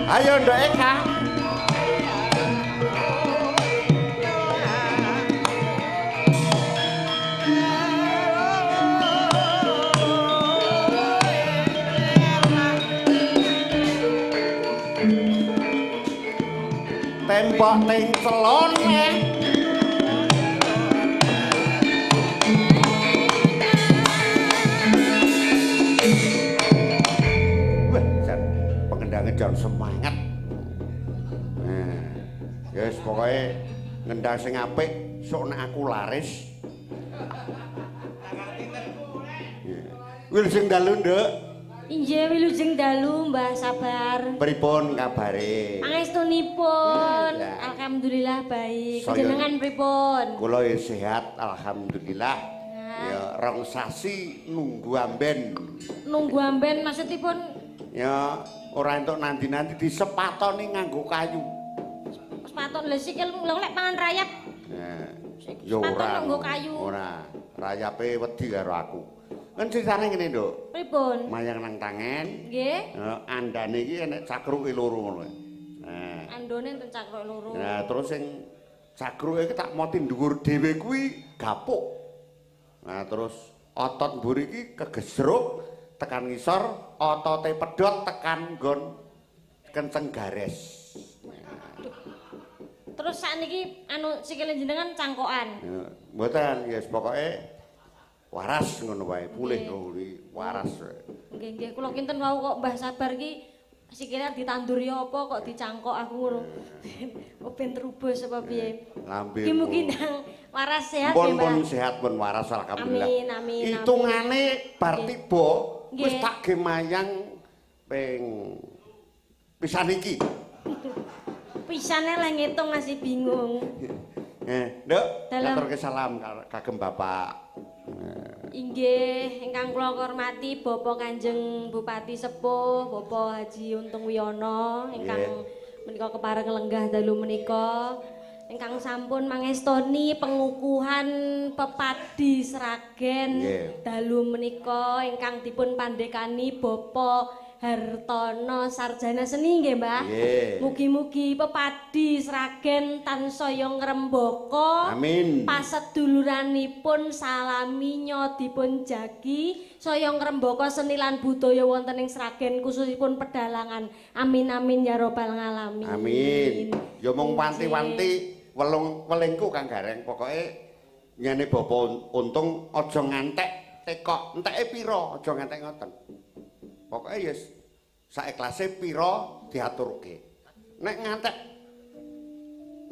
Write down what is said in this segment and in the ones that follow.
Ayo Nduk Eka. Tembok ning celone. Wah, jan pengendange jan semangat. Nah, yes pokoke ngendang sing apik, sok nek aku laris. Wilujeng dalu, Nduk. Inggih, wilujeng dalu Mbah Sabar. Pripun kabare? Pangestunipun. Alhamdulillah baik. Jenengan pripun? Kula ya sehat, alhamdulillah. Ya rong sasi nunggu amben. Nunggu amben maksudipun? Ya ora entuk nanti-nanti disepatoni nganggo kayu. Sepaton lho sikil lho lek pangan rayap. Ya ora. Nganggo kayu. Ora, rayape wedi karo aku. Kan ceritane ngene, Nduk. Pripun? Mayang nang tangen. Nggih. Andane iki enek cakruke loro ngono. Nah, andone enten cakruk loro. Nah, terus sing cakruke iki tak moti dhuwur dhewe kuwi gapuk. Nah, terus otot mburi iki kegesruk tekan ngisor, otote pedhot tekan nggon kenceng gares. Terus sakniki anu sikile jenengan cangkokan. Mboten, ya pokoke waras ngono wae, pulih kuwi waras. Nggih, nggih, kula kinten wau kok Mbah Sabar iki sikile ditandur ya apa kok dicangkok aku ngono. Oh ben terubus apa piye. Lambe. Mugi-mugi ndang waras sehat nggih, Mbah. Pun sehat pun waras alhamdulillah. Amin, amin. Hitungane bar tiba wis tak ge mayang ping pisan iki. Pisane leh ngitung masih bingung. Nduk, ngaturke salam kagem Bapak. Inggih, ingkang kula hormati Bapak Kanjeng Bupati Sepuh, Bapak Haji Untung Wiyono ingkang menika kepareng lenggah dalu menika, ingkang sampun mangestoni pengukuhan pepadi Sragen dalu menika ingkang dipun pandhekani Bapak Hartono Sarjana Seni nggih, Mbah. Mugi-mugi pepadi Sragen tansaya ngrembaka. Amin. Paseduluranipun salaminya dipun jagi saya ngrembaka seni lan budaya wonten ing Sragen khususipun pedalangan. Amin amin ya rabbal alamin. Amin. Ya mung wanti-wanti welung welingku Kang Gareng, pokoke nyene Bapak Untung aja ngantek tekok enteke pira, aja ngantek ngoten. Pokoke ya saeklase pira diaturke. Nek ngantek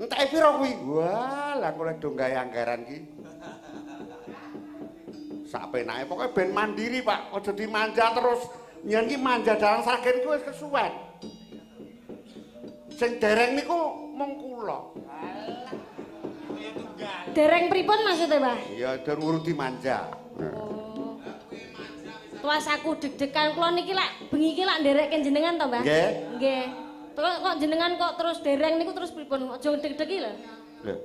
enteke pira kuwi? Wah, lah kok do gawe anggaran ki. Sak penake pokoke ben mandiri, Pak. Aja dimanja terus. Yen ki manja dalang Sragen ki wis kesuwen. Sing dereng niku mung kula. Dereng pripun maksudnya, Pak? Ya durung dimanja. Oh. Tuas aku deg-degan kula niki lak bengi iki lak nderekke jenengan to, Mbah? Nggih. Nggih. Terus kok jenengan kok terus dereng niku terus pripun? Aja deg-deg iki lho. Lho.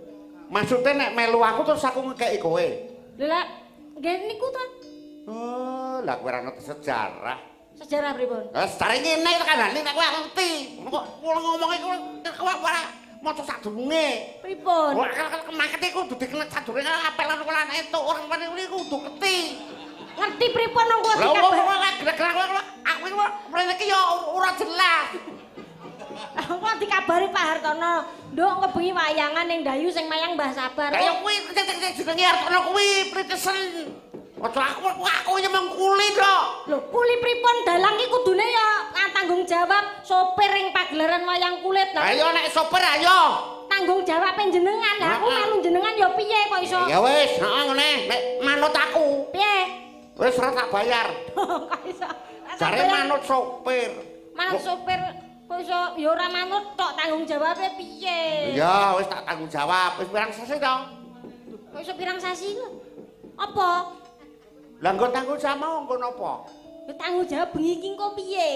Maksude nek melu aku terus aku ngekeki kowe. Lho lak nggih niku to. Oh, lah kowe ora ngerti sejarah. Sejarah pripun? Lah sejarah ngene iki kandhane nek kowe aku ngerti. Kok kula ngomong iku kowe ora maca sadurunge. Pripun? Ora kemangkete kudu dikenek sadurunge apel lan kula entuk ora ngene iki kudu ngerti. Ngerti pripun nang kula dikabar. Lah wong aku iki mrene iki ya ora jelas. Kok dikabari Pak Hartono, nduk ngebengi wayangan ning Dayu sing mayang Mbah Sabar. Lah kuwi jenenge Hartono kuwi pritesen. Aja aku ya mung kuli to. Lho, kuli pripun dalang iki kudune ya tanggung jawab sopir ing pagelaran wayang kulit. Lah ayo nek sopir ayo. Tanggung jawab jenengan. Lah aku melu jenengan ya piye kok iso? Ya wis, heeh ngene, nek manut aku. Piye? Wis ora tak bayar. Kok iso? Jare manut sopir. Manut sopir kok iso ya ora manut tok tanggung jawabe piye? Ya wis tak tanggung jawab. Wis pirang sasi to? Kok iso pirang sasi lho? Apa? Lah nggo tanggung jawab mau nggo napa? Lho tanggung jawab bengi iki engko piye?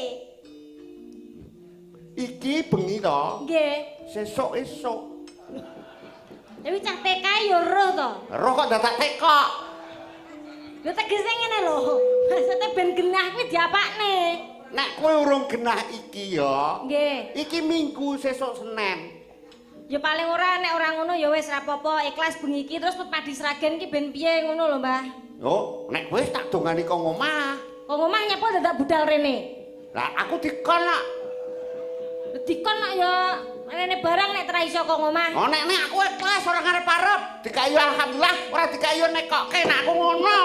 Iki bengi to? Nggih. Sesuk esuk. Tapi cah TK ya roh to. Roh kok dadak tekok. Lho tegese ngene lho. Maksudnya ben genah kuwi diapakne? Nek kowe urung genah iki ya. Nggih. Iki Minggu sesuk Senin. Ya paling ora nek ora ngono ya wis ra apa-apa, ikhlas bengi iki terus pepadi Sragen iki ben piye ngono lho, Mbah. Oh, nek wis tak dongani kok ngomah. Kok ngomah nyapa dadak budal rene? Lah aku dikon kok. Dikon kok ya rene barang nek tra iso kok ngomah. Oh nek nek aku ikhlas ora ngarep-arep, dikayu alhamdulillah, ora dikayu nekokke nek aku ngono.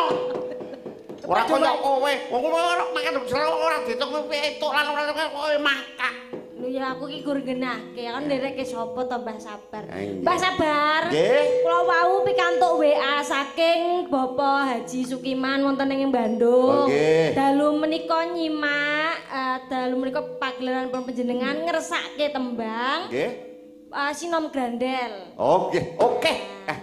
Ora kaya kowe, wong kowe ora makan ora diitung entuk lan ora kowe mangkak. Lho ya aku ki gur genahke, kan ndereke sapa to Mbah Sabar. Mbah Sabar. Nggih. Kula wau pikantuk WA saking Bapak Haji Sukiman wonten ing Bandung. Oh, nggih. Dalu menika nyimak, dalu menika pagelaran panjenengan ngersake tembang. Nggih. Sinom Grandel. Oh nggih, oke.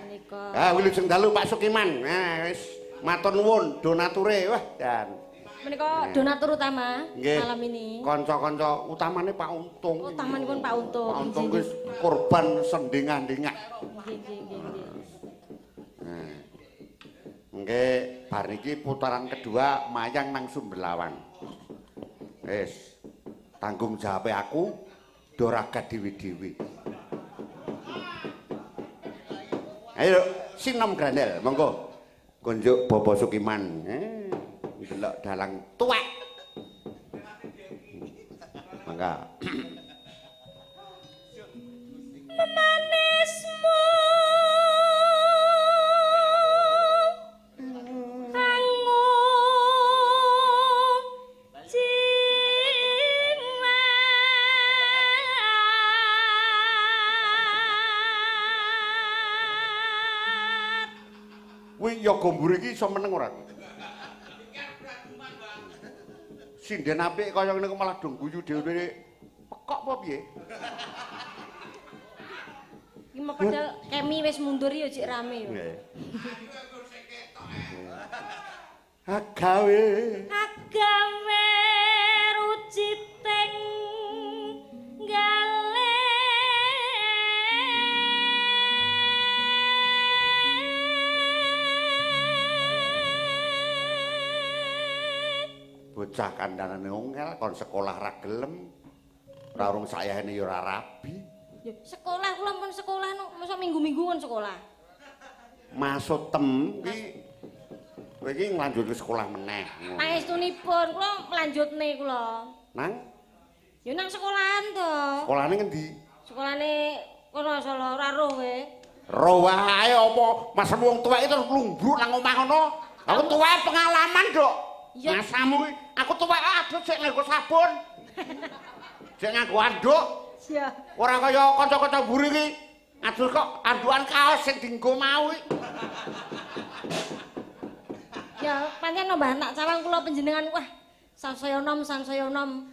Menika. Ah wilujeng dalu Pak Sukiman. Nah wis matur nuwun donature. Wah, jan. Menika donatur utama nggih. Malam ini. Kanca-kanca utamane Pak Untung. Utamanipun Pak Untung. Pak Untung wis korban sendingan-dingah. Nggih, nggih, nggih, nggih. Nah. Nggih, bar niki putaran kedua mayang nang Sumberlawang. Wis. Tanggung jawabe aku doraga dewi-dewi. Ayo Sinom Grandel, monggo. Konjuk Bapak Sukiman. Delok dalang tuwek. Mangga. Memanismu angu jimat. Kuwi yoga mburi iki iso meneng ora? Sinden apik kaya ngene kok malah do guyu dhewe pekok apa piye? Iki mah padahal kemi wis mundur ya cik rame ya. Nggih. Agawe agawe ruciting gale bocah kandhanane ongel kon sekolah ra gelem ora urung sayahene ya ora rabi. Ya sekolah kula pun sekolah no mosok minggu-minggu kon sekolah. Maksud tem ki kowe iki nglanjutke sekolah meneh. Pangestunipun kula nglanjutne kula. Nang? Ya nang sekolahan to. Sekolahane ngendi? Sekolahane kono Solo ora roh kowe. Roh wae apa mas wong tuwek terus lumbruk nang omah ngono. Aku tuwek pengalaman, Dok. Ya. Masamu kuwi aku tuwek adus sik nganggo sabun. Sik nganggo anduk. Iya. Ora kaya kanca-kanca mburi iki. Adus kok andukan kaos sing dienggo mau iki. Ya pancen Mbah tak cawang kula panjenengan wah sansaya nom sansaya nom.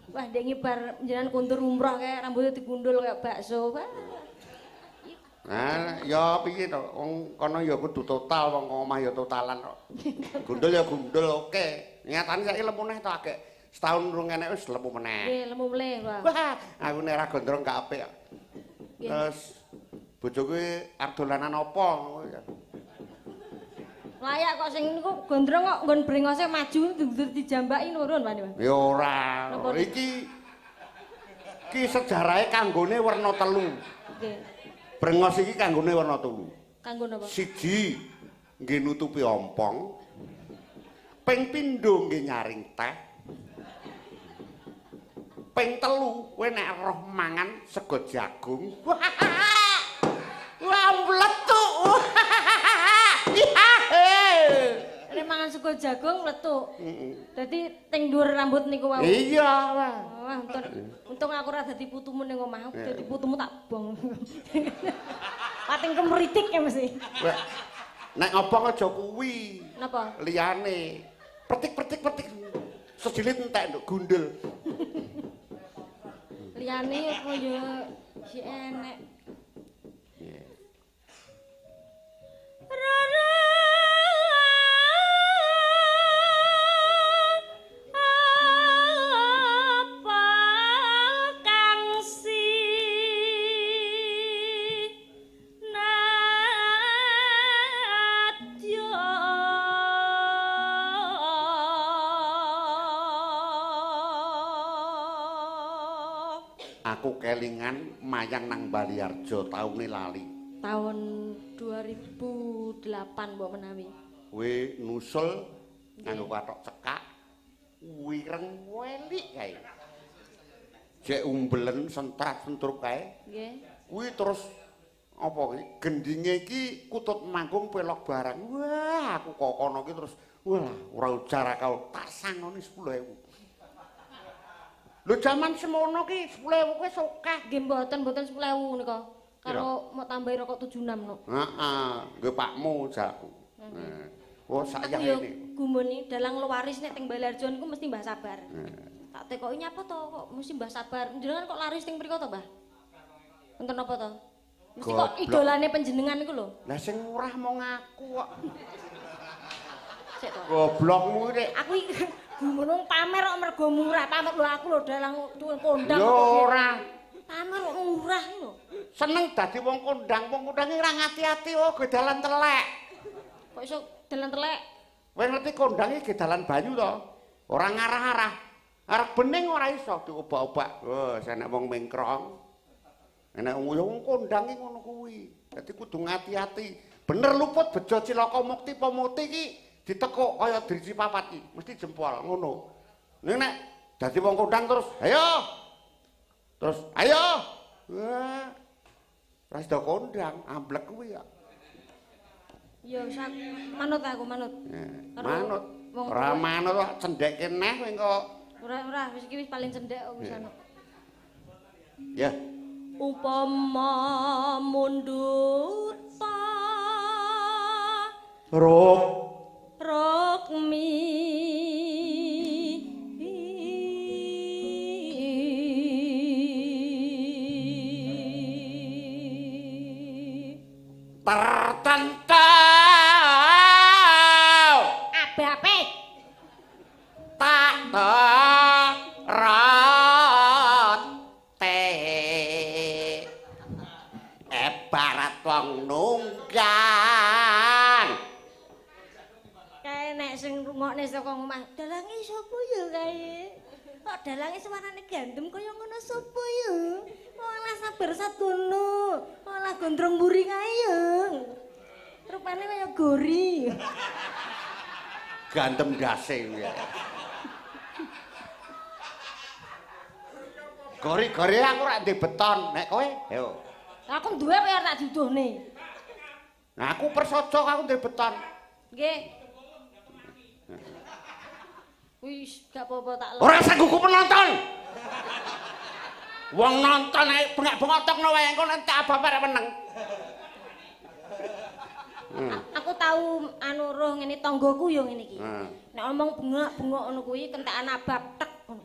Wah ndek ngibar panjenengan kundur umroh kae rambutnya digundul kaya bakso. Wah. Nah, ya piye to? Wong kono ya kudu total, wong omah ya totalan kok. Gundul ya gundul oke. Nyatane saiki lemu neh to agek. Setahun rung enek wis lemu meneh. Nggih, lemu meneh, Pak. Wah, aku nek ra gondrong gak apik kok. Terus bojoku arep dolanan apa? Layak kok sing niku gondrong kok nggon brengose maju ndur dijambaki nurun, Pak. Ya ora. Iki iki sejarahe kanggone werna telu. Nggih. Brengos iki kanggone werna telu. Kanggo napa? Siji nggih nutupi ompong. Ping pindho nggih nyaring teh. Ping telu kowe nek roh mangan sego jagung. Wah, mletuk. Nek mangan sego jagung mletuk. Heeh. Dadi teng dhuwur rambut niku wau. Iya, wah. Wah, untung aku ora dadi putumu ning omah. Dadi putumu tak bong. Pating kemritik ya mesti. Nek ngobong aja kuwi. Napa? Liyane. Petik-petik-petik. Sejilid entek nduk gundul. Liyane apa ya si enek. Iya. Rara apa kang si nadya Aku kelingan mayang nang Baliarjo taune lali. Tahun 2008 mbok menawi. Kowe nusul nganggo kathok cekak wireng welik kae. Jek umbelen sentrat-sentrup kae. Nggih. Kuwi terus apa iki gendinge iki kutut manggung pelok barang. Wah, aku kok kono iki terus wah ora ujar akal tak sangoni 10.000. Lho jaman semono ki 10.000 kuwi akeh. Nggih mboten 10.000 nika. Karo mau tambahi rokok 76 no. Heeh, nggih pakmu jakku. Oh sayang ini. Gumun iki dalang laris nek teng Baliarjo niku mesti Mbah Sabar. Tak tekoki nyapa to kok mesti Mbah Sabar. Jenengan kok laris teng mriko to, Mbah? Wonten apa to? Mesti kok idolane panjenengan niku lho. Lah sing murah mau ngaku kok. Sik to. Goblokmu iki. Aku iki gumun wong pamer kok mergo murah. Pamer lho aku lho dalang kondang. Yo ora. Pamer kok murah lho. Seneng dadi wong kondang, wong kondang iki ora ngati-ati oh ge dalan telek. Kok iso dalan telek? Kowe ngerti kondang iki ge dalan banyu to? Ora ngarah-arah. Arep bening ora iso diobak-obak. Oh, enek wong mengkrong. Enek wong kondang iki ngono kuwi. Dadi kudu ngati-ati. Bener luput bejo cilaka mukti pamukti iki ditekuk kaya driji papat iki, mesti jempol ngono. Ning nek dadi wong kondang terus, ayo. Terus, ayo. Wah. Ora sida kondang, amblek kuwi ya. Ya wis manut aku, manut. Manut. Ora manut kok cendhekke neh kowe kok. Ora, wis iki wis paling cendhek kok wis ana. Ya. Upama mundhut ruk rukmi tertentau abe-abe tak terate ebarat wong nunggang kae nek sing rungokne saka omah dalange sapa ya kae kok dalange suarane gandem kaya ngono sapa ya walah sabar sadono walah gondrong mburi kae ya rupane kaya gori gandem ndase ya. Gori-gori aku ora ndek beton nek kowe ayo aku duwe apa ya tak duduhne. Nah aku persojo aku ndek beton. Nggih. Wis gak apa-apa tak lho. Ora sanggup penonton. Wong nonton ae bengak-bengok tokno wae engko nek tak bapak rek meneng. Aku tau anu roh ngene tanggoku ya ngene iki. Nek omong bengak-bengok ngono kuwi kentekan abab tek ngono.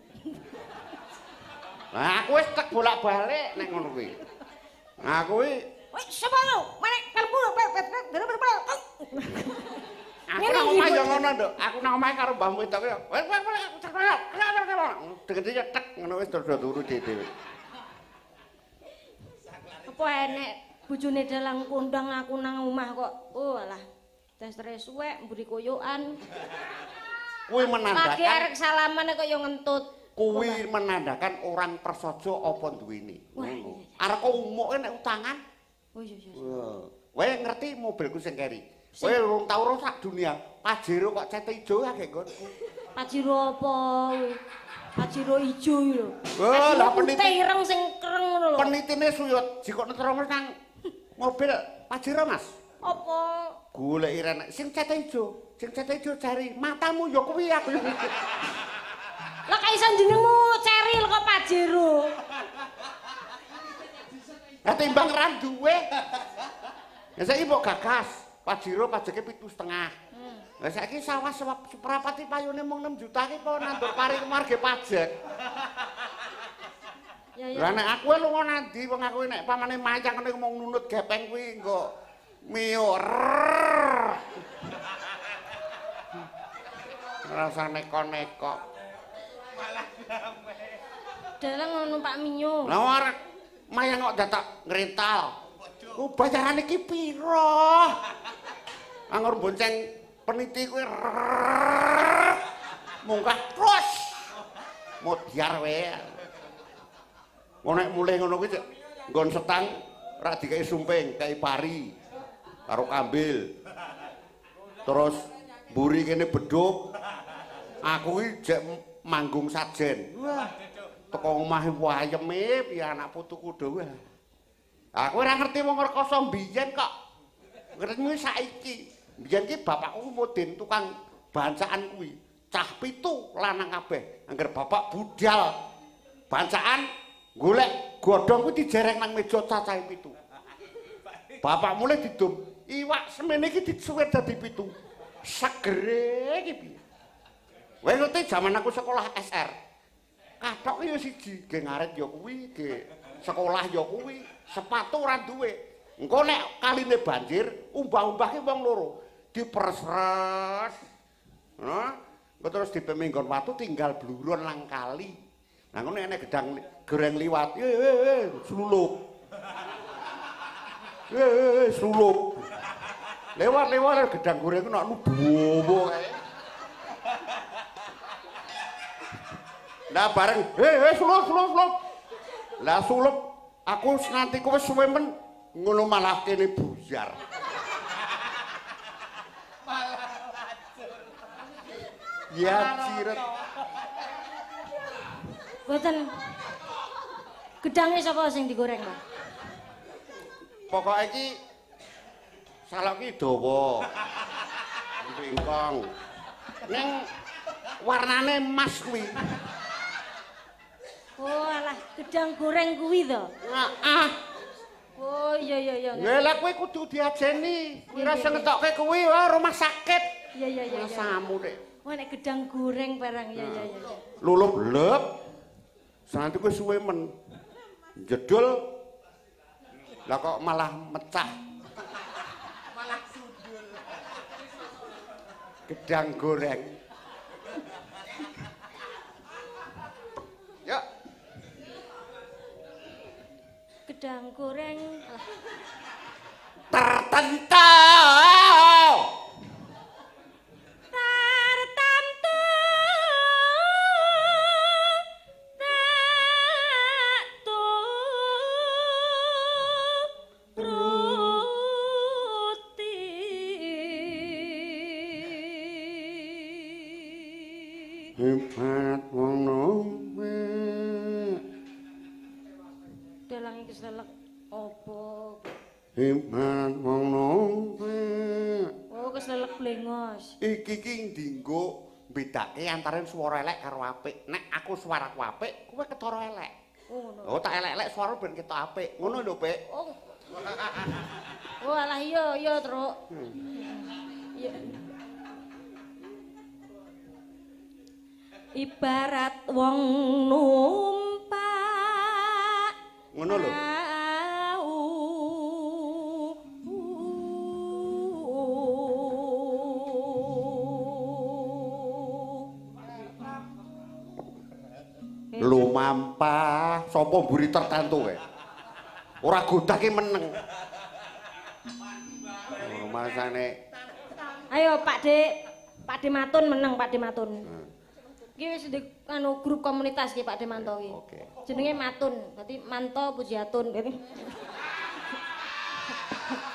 Lah aku wis tek bolak-balik nek ngono kuwi. Aku kuwi wis sapa lho? Manek kalbu. Aku nang omah ya ngono, Nduk. Aku nang omah karo mbahmu wedok ya. Wis wis tek ngono wis terus turu dhewe. Apa enek bojone dalang kondang aku nang omah kok. Oh alah. Testere suwek mburi koyokan. Kuwi menandakan lagi arek salaman kok ya ngentut. Kuwi menandakan orang prasaja apa duwene. Ngono. Arek umuke nek utangan. Oh iya iya. Kowe ngerti mobilku sing keri. Kowe urung tau ro sak dunia. Pajero kok cete ijo akeh nggonku. Pajero apa kuwi? Pajero ijo iki lho. Oh, lah peniti ireng sing kereng ngono lho. Penitine suyut, jikokne terus nang mobil Pajero, Mas. Apa? Goleki renek sing cete ijo, sing cete ijo cari matamu ya kuwi aku. Lah kok iso jenengmu Ceril kok Pajero? Lah timbang ra duwe. Ya saiki mbok gagas. Pajero pajeke 7,5. Lah saiki sawah seprapat iki payune mung 6 juta iki apa nandur pari kemarge pajek. Ya ya. Lah nek aku lunga nandi wong aku nek pamane mayang ngene mung nunut gepeng kuwi engko mio. Rasa neko-neko. Malah rame. Dalang numpak Mio. Lah arek mayang kok dadak ngrental. Ku bayarane iki pira? Anggur bonceng peniti kuwi munggah terus. Modyar wae. Wong nek mulih ngono kuwi nggon setang rak dikeki sumping, kei pari karo kambil. Terus mburi kene beduk. Aku iki jek manggung sajen. Wah. Teko omahe wayeme piye anak putuku dhewe. Aku ora ngerti wong rekoso mbiyen kok. Ngerti saiki. Mbiyen ki bapakku mudin tukang bancaan kuwi. Cah pitu lanang kabeh. Angger bapak budal bancaan golek godhong kuwi dijereng nang meja cacahe pitu. Bapak mulih didum, iwak semene iki dicuwit dadi pitu. Segere iki piye? Kowe ngerti jaman aku sekolah SR. Kathok ya siji, ge ngaret ya kuwi, ge sekolah ya kuwi, sepatu ora duwe. Engko nek kaline banjir, umbah-umbah ki wong loro, diperes-res. Heeh. Engko terus dipeme nggon watu tinggal bluron nang kali. Lah ngono nek gedang goreng liwat, slulup. Slulup. Lewat-lewat gedang goreng ku nek nuduwo kae. Lah bareng, sulup, sulup, sulup. Lah sulup, aku nanti kowe suwe men ngono malah kene buyar. Malah lacur. Ya ciret. Mboten. Gedange sapa sing digoreng, Pak? Pokoke iki salok iki dawa. Bingkong. Ning warnane emas kuwi. Oh alah, gedang goreng kuwi to. Heeh. Oh iya iya iya. Lha kuwi kudu diajeni. Kuwi ra sing ngetokke kuwi rumah sakit. Iya iya iya. Masamu nek. Wah nek gedang goreng barang iya iya iya. Lulup lep. Santi kuwi suwe men. Jedul. Lah kok malah mecah. Malah sundul. Gedang goreng. Yuk. Gedang goreng. Tertentu. Tertentu. Tak turuti. Hebat wong nome. Dalang iki selek opo? Hebat wong nome. Oh, keselek blengos. Iki ki dinggo bedake antarané swara elek karo apik. Nek aku swaraku apik, kowe ketara elek. Oh, ngono. Oh, tak elek-elek swara ben ketok apik. Ngono lho, Pik. Oh. Oh, alah iya, iya, Truk. Iya. Ibarat wong numpak. Ngono lho. Lumampah sapa mburi tertentu kae. Ora godah ki meneng. Oh, masane. Ayo Pak De, Pak De Matun meneng Pak De Matun. Iki wis di anu grup komunitas ki Pak De Manto ki. Oke. Jenenge Matun, berarti Manto Pujiatun.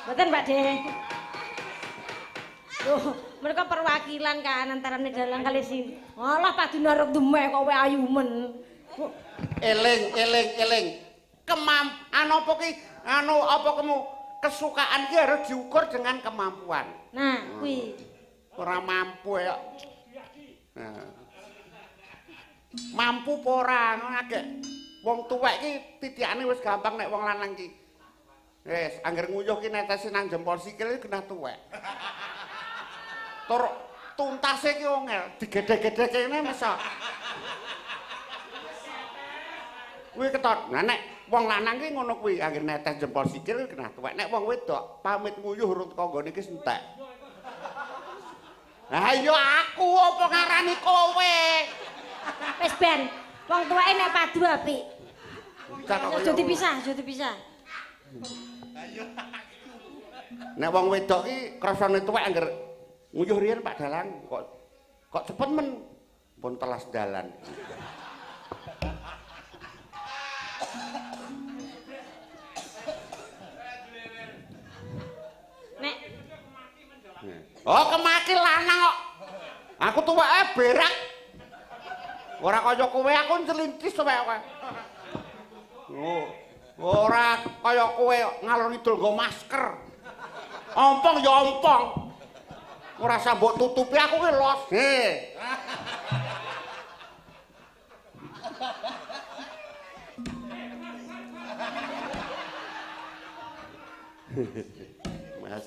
Mboten Pak De. Loh, mereka perwakilan kan antarane dalang kali sini. Alah Pak Dina arep demeh kok kowe ayu men. Eling, eling, eling. Kemam anu apa ki anu apa kemu kesukaan ki harus diukur dengan kemampuan. Nah, kuwi. Ora mampu ya. Nah. Mampu apa ora ngono agek. Wong tuwek ki titikane wis gampang nek wong lanang ki. Wis, angger nguyuh ki netesi nang jempol sikil ki genah tuwek. Tur tuntase ki ongel, digedhe-gedhe kene masa. Kuwi ketot. Nah nek wong lanang ki ngono kuwi, angger netes jempol sikil genah tuwek. Nek wong wedok pamit nguyuh urung teko nggone iki entek. Lah iya aku apa ngarani kowe? Wis ben, wong tuweke nek padu apik. Aja dipisah, aja dipisah. Nek wong wedok ki krasane tuwek angger nguyuh riyen Pak Dalang kok cepet men pun telas dalan. Oh, kemaki lanang kok. Aku tuweke berak. Ora kaya kowe, aku ncelintis tuwek kowe. Oh, ora kaya kowe ngalor ngidul nggo masker. Ompong ya ompong. Ora usah mbok tutupi aku ki los. He.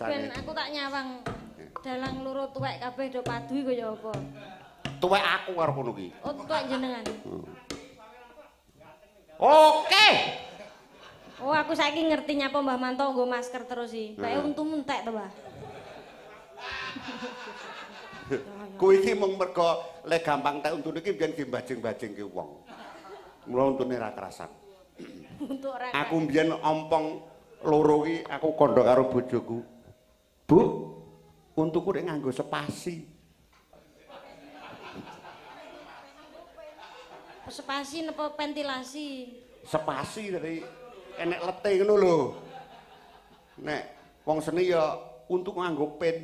Ben aku tak nyawang dalang loro tuwek kabeh do padu kaya apa? Tuwek aku karo kono ki. Oh, tuwek jenengan. Oke. Oh, aku saiki ngerti nyapa Mbah Manto nggo masker terus iki. Bae untumu entek to, Mbah. Kuwi iki mung mergo le gampang tek untune iki mbiyen dimbajing-bajingke wong. Mula untune ra kerasan. Untuk ora. Aku mbiyen ompong loro iki aku kandha karo bojoku. Bu, untuku nek nganggo sepasi. Sepasi napa ventilasi? Sepasi dari enek lete ngono lho. Nek wong seni ya untuku nganggo pen.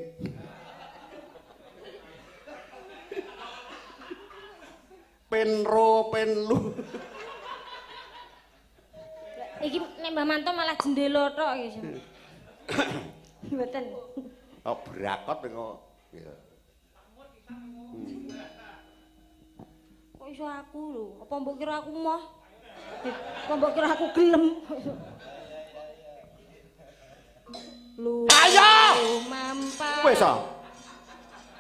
Pen ro, pen lu. Iki nek Mbah Manto malah jendela tok iki. Mboten. Oh, brakot kok. Ya. Kok iso aku lho? Apa mbok kira aku moh? Apa mbok kira aku gelem? Lu. Ayo! Mampa. Wis ah.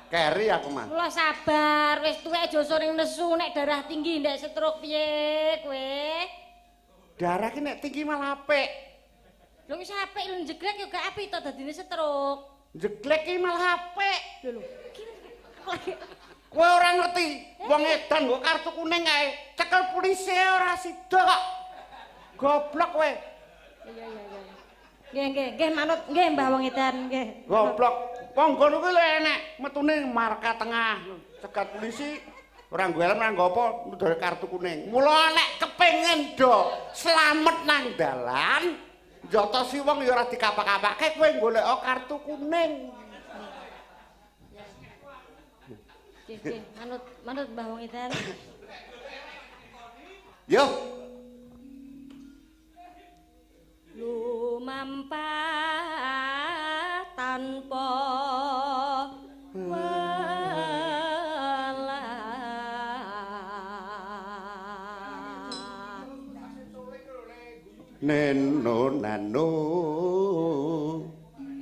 Keri aku mah. Mula sabar, wis tuwek aja sering nesu nek darah tinggi ndek stroke piye kowe? Darah ki nek tinggi malah apik. Lho wis apik lho jeglek ya gak apik to dadine stroke. Jeglek ki malah apik. Lho lho. Kowe ora ngerti, wong edan nggo kartu kuning kae, cekel polisi ora sida kok. Goblok kowe. Iya iya iya. Nggih nggih nggih manut nggih Mbah wong edan nggih. Goblok. Wong ngono kuwi lho enek metune marka tengah, cegat polisi ora nggo helm ora nggo apa, ndore kartu kuning. Mula nek kepengin do slamet nang dalan, njotosi wong ya ora dikapak-kapake kowe golek kartu kuning. Nggih, nggih, manut manut Mbah wong edan. Yo. Lumampah tanpa welas neno nano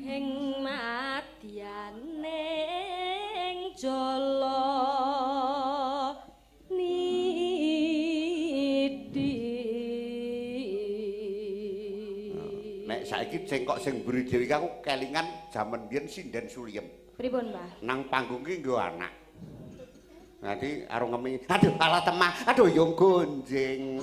ing madyaning jala nidhi. Nek saiki cengkok sing mburi dhewe iki aku kelingan jaman biyen sinden Suliem. Pripun, Mbah? Nang panggung ki nggo anak. Nanti arung ngemi, aduh alah temah, aduh yo gonjing.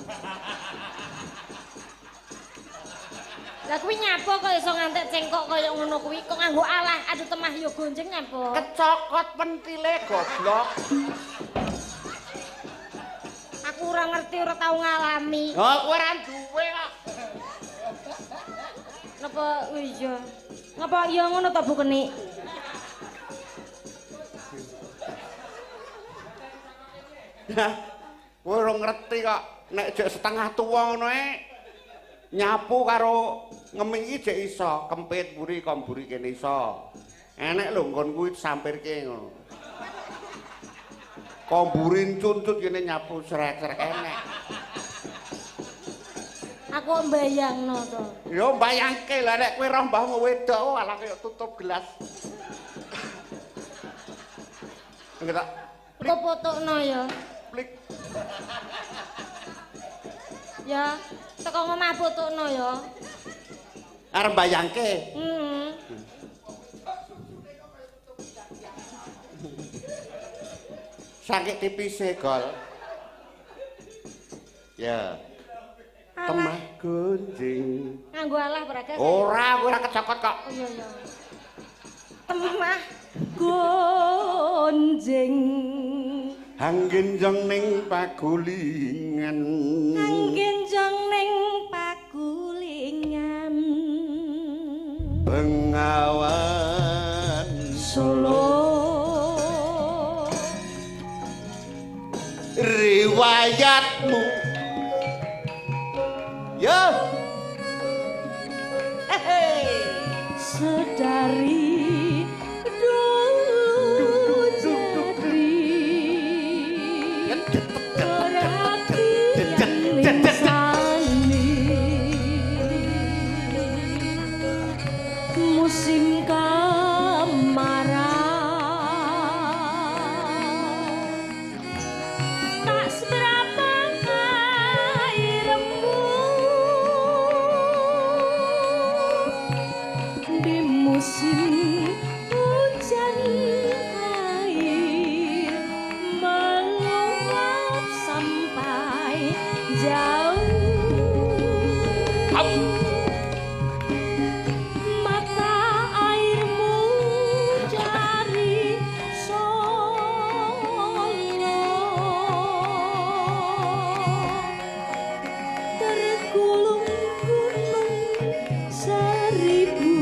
Lah kuwi nyapa kok iso ngantek cengkok kaya ngono kuwi kok nganggo alah aduh temah yo gonjing nyapa? Kecokot pentile goblok. Aku ora ngerti ora tau ngalami. Oh, kowe ora duwe kok. Napa iya? Ngapa iya ngono to Bu Kenik? Kowe ora ngerti kok nek jek setengah tuwa ngono e nyapu karo ngemi iki jek iso, kempit mburi komburi kene iso. Enek lho nggon kuwi sampirke ngono. Komburi cuntut kene nyapu srek-srek enek. Aku mbayangno to. Ya mbayangke lah nek kowe roh mbahmu wedok oh alah kaya tutup gelas. Engko tak kok potokno ya. Plik. Ya, teko omah potokno ya. Arep mbayangke. Heeh. Saking tipise, Gol. Ya. Temah gonjing. Nganggo alah praga. Ora, kowe ora kecokot kok. Oh iya iya. Temah gonjing. Hanggenjong ning pagulingan. Hanggenjong ning pagulingan. Bengawan Solo. Dari dulu jadi perhatian insani. Musim kemarau tak seberapa airmu di musim hujan air meluap sampai jauh. Mata airmu dari Solo tergulung gunung seribu.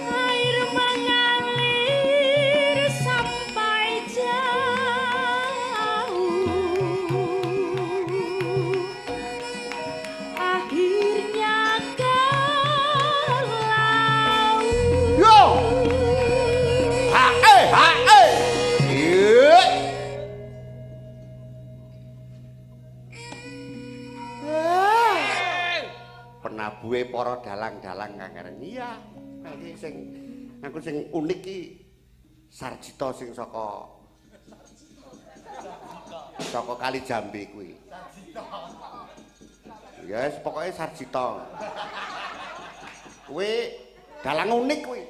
Air mengalir sampai jauh. Akhirnya ke laut. Yo. Ha eh ha eh. Iya. Penabuhe para dalang-dalang Kang Gareng. Iya, iki sing aku sing unik iki Sarjita sing saka Kali Jambe kuwi. Ya wis pokoke Sarjita. Kuwi dalang unik kuwi.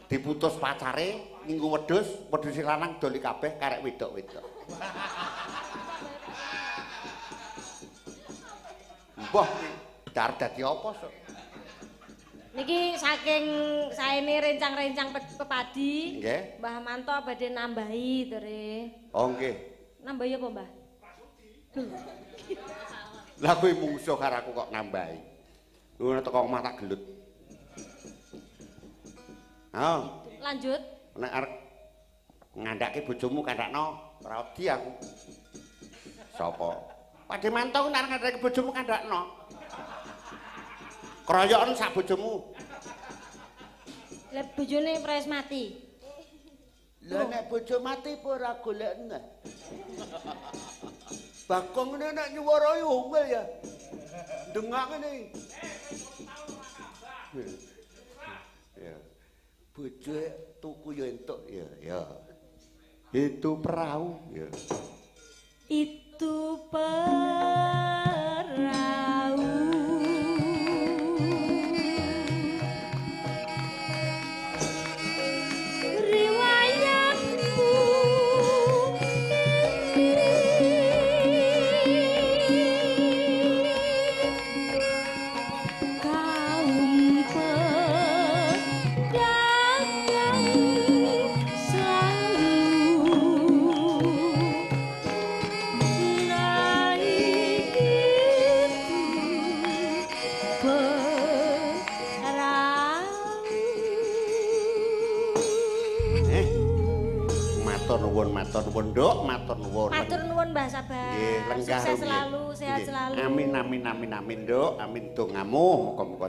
Diputus pacare nginggo wedhus, wedhus lanang doli kabeh karek wedok-wedok. Mbah dar dadi apa sok? Niki saking saene rencang-rencang pepadi. Nggih. Mbah Manto badhe nambahi to, Re. Oh nggih. Nambahi apa, Mbah? Lah kowe mungsuh karo aku kok nambahi. Ngono teko omah tak gelut. Ha, Lanjut. Nek arep ngandhake bojomu kandhakno, ora wedi aku. Sapa? Pakde Manto ku nek arep ngandhake bojomu kandhakno. Kroyoken sak bojomu. Lah bojone pres mati. Lah nek bojo mati apa ora golek neh. Bagong ngene nek nyuwara ungel ya. Dengak ngene. Ya. Bojo tuku ya entuk Ya, ya. Itu perahu, ya. Itu perahu. Riwayatmu ini kaum pedagang selalu naik itu perahu. Matur nuwun, Nduk, matur nuwun. Matur nuwun Mbah Sabar. Nggih, lenggah Sukses rumiyin. selalu, sehat Nggih. selalu. Amin amin amin amin, Nduk. Amin dongamu muga-muga